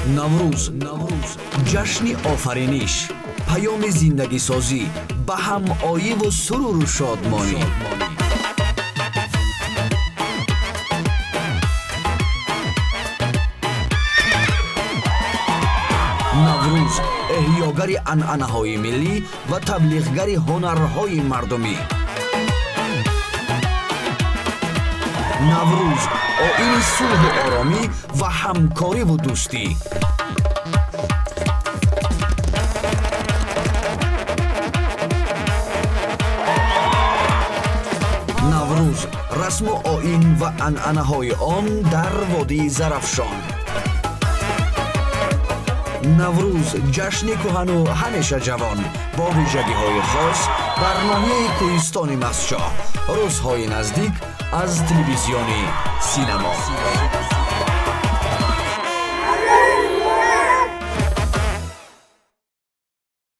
Наврӯз ҷашни офариниш, паёми зиндагисозӣ, ба ҳамоиву суруру шодмонӣ. Наврӯз эҳёгари анъанаҳои миллӣ ва таблиғгари ҳунарҳои мардумӣ. Наврӯз оини сулҳу оромӣ ва ҳамкориву дӯстӣ. Наврӯз расму оин ва анъанаҳои он дар водии Зарафшон. Наврӯз ҷашни кӯҳану ҳамеша ҷавон бо вижагиҳои хос дар ноҳияи кӯҳистони Мастчоҳ. Рӯзҳои наздик аз телевизиони Синамо.